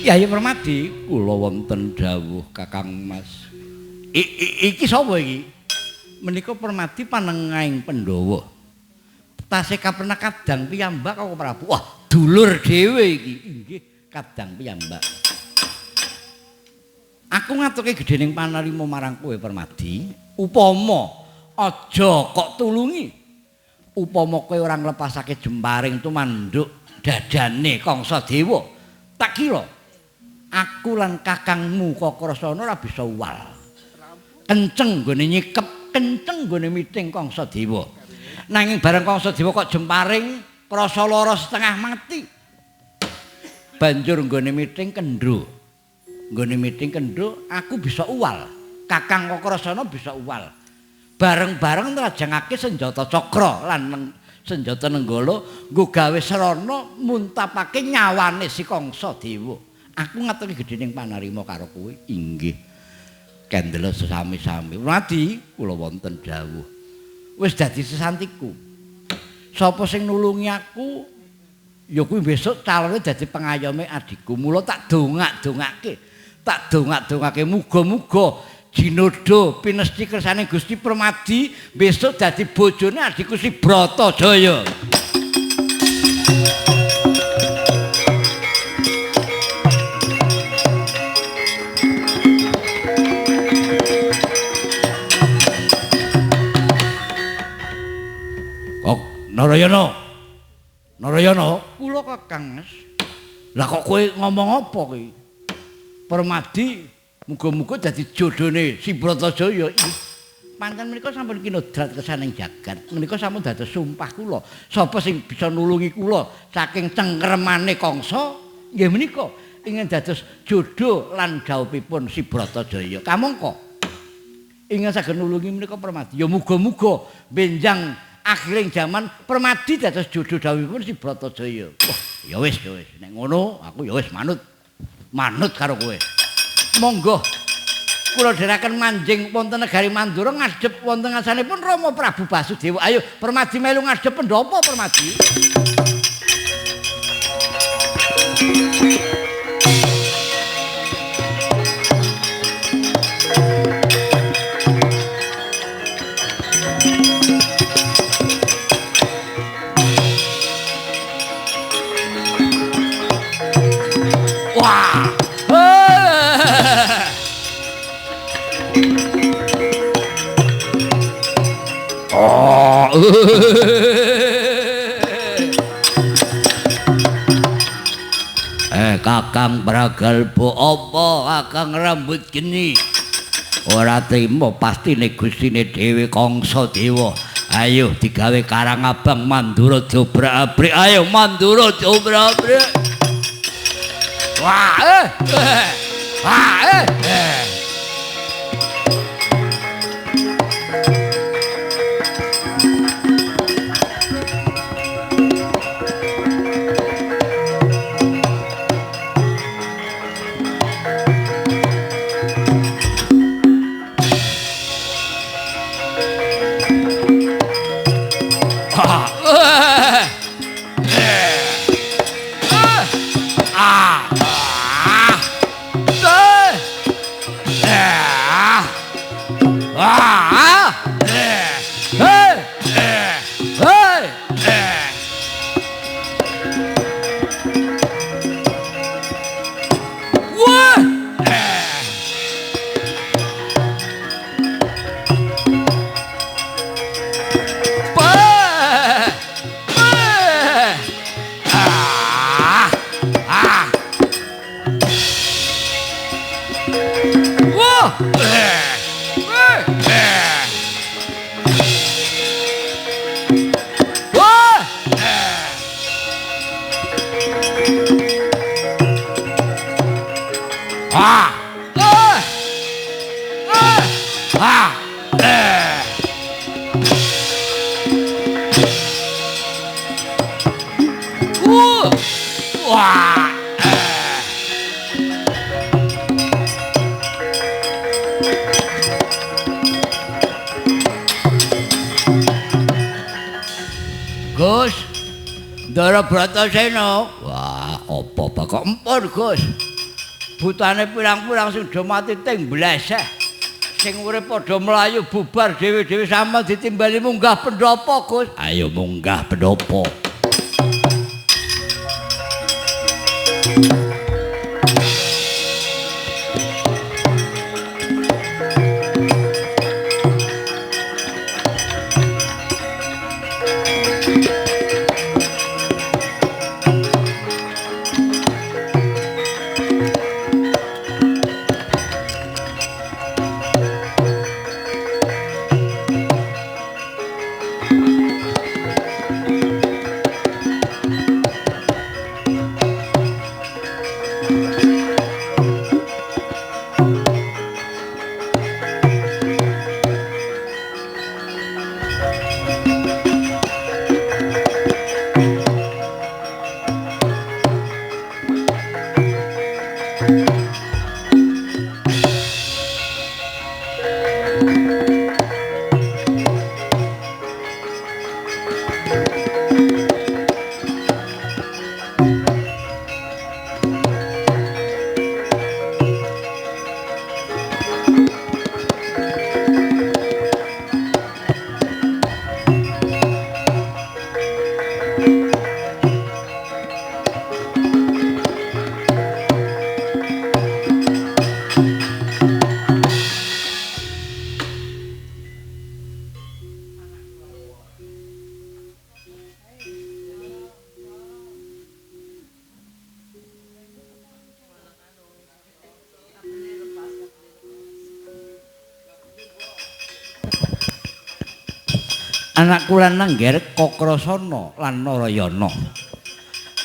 Yayi Permadi, kula wonten dawuh Kakang Mas. Iki sapa iki? Menika Permadi panengahing Pandhawa. Tasih kapernak kadang piyambak kok Prabu. Wah, dulur dhewe iki. Inggih, kadang piyambak. Aku ngaturke gedhening panarima marang kowe Permadi, upama aja kok tulungi. Upama kowe ora nglepasake jemparing tumanduk dadane Kangsa Dewa, tak kira aku lan kakangmu Kakrasana ora bisa uwal. Kenceng nggone nyikep, kenceng nggone miting Kangsa Dewa. Nanging bareng Kangsa Dewa kok jemparing krasa lara setengah mati. Banjur nggone miting kendho. Nggone miting kendho aku bisa uwal. Kakang Kakrasana bisa uwal. Bareng-bareng nrajangake senjata cakra lan senjata nenggala nggo gawe srana muntapake nyawane si Kangsa Dewa. Aku ngaturi gedhening panarima karo kowe. Inggih. Kendela sesami-sami. Permadi kula wonten dawuh. Wis dadi sesantiku. Sapa sing nulungi aku ya kuwi besok calone dadi pengayome adikku. Mula tak dongak-dongake. Tak dongak-dongake muga-muga Jinodo pinesti kersane Gusti Permadi besok dadi bojone adikku si Bratajaya. Narayana. Narayana, kula Kakang Mas. Lah kok kowe ngomong apa kowe? Permadi muga-muga dadi jodhone si Bratajaya iki. Pancen menika sampun kinodrat kesaning jagat. Menika sampun dados sumpah kula. Sapa sing bisa nulungi kula saking cengkremane Kangsa nggih menika ingin dados jodoh lan dhawuhipun si Bratajaya. Kamangka ingin saged nulungi menika Permadi. Ya muga-muga benjang akhiring jaman Permadi dados jodoh dhawuhipun si Bratajaya. Wah, ya wis, ya wis. Nek ngono aku ya wis manut. Manut karo kowe. Monggo kula dherekaken manjing wonten negari Mandura ngadhep wonten ngasanipun Rama Prabu Basudewa. Ayo Permadi melu ngadhep pendhapa Permadi. Wah. Oh. Kakang Pragalpa apa kakang rambut geni? Ora trima pastine gustine dhewe Kangsa Dewa. Ayo digawe Karang Abang Mandura diobrak-abrik. Ayo Mandura diobrak-abrik. Wah, Wah, Gus, Ndara Bratasena. Wah, apa bakok empun, Gus? Butane pirang-pirang sing do mati ting bleseh. Sing urip padha mlayu bubar dhewe-dhewe sama ditimbali munggah pendhapa, Gus. Ayo munggah pendhapa. Anakku lanang Ngger Kakrasana lan Narayana.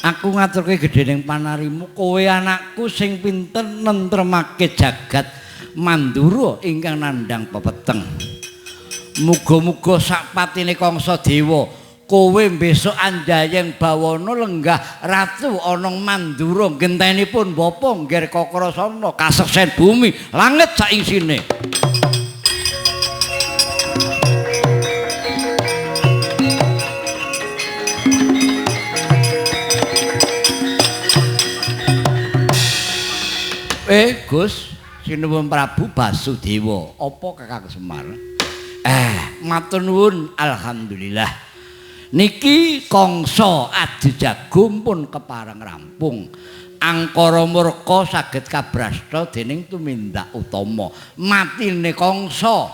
Aku ngaturke gedhening panarimu kowe anakku sing pinter nentremake jagat Mandura ingkang nandhang pepeteng. Muga-muga sak patine Kangsa Dewa kowe besok anjayeng bawana lenggah ratu ana Mandura gentenipun bapa Ngger Kakrasana kaseksen bumi langit sak isine. Gus, sinuwun Prabu Basudewa, apa Kakang Semar? Matur nuwun, alhamdulillah. Niki Kangsa adu jago pun kepareng rampung. Angkara murka saged kabrasta dening tumindak utama. Matine Kangsa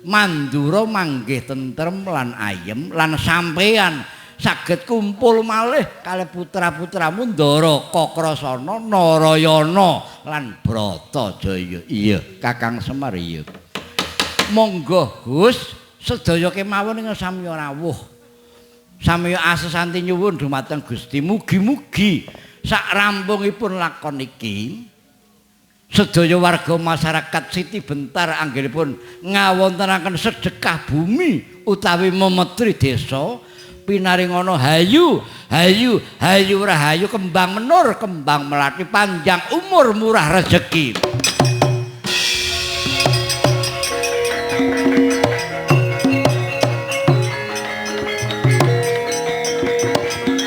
Mandura manggih tentrem lan ayem lan sampeyan saged kumpul malih kalih putra-putramu Ndara Kakrasana, Narayana lan Bratajaya. Iya, Kakang Semar iya. Monggo Gus, sedaya kemawon ing samiya rawuh. Samiya asesanti nyuwun dumateng Gusti, mugi-mugi sak rampungipun lakon iki sedaya warga masyarakat Siti Bentar anggenipun ngawontenaken sedekah bumi utawi memetri desa pinaringono hayu hayu hayu rahayu kembang menur kembang melati panjang umur murah rezeki.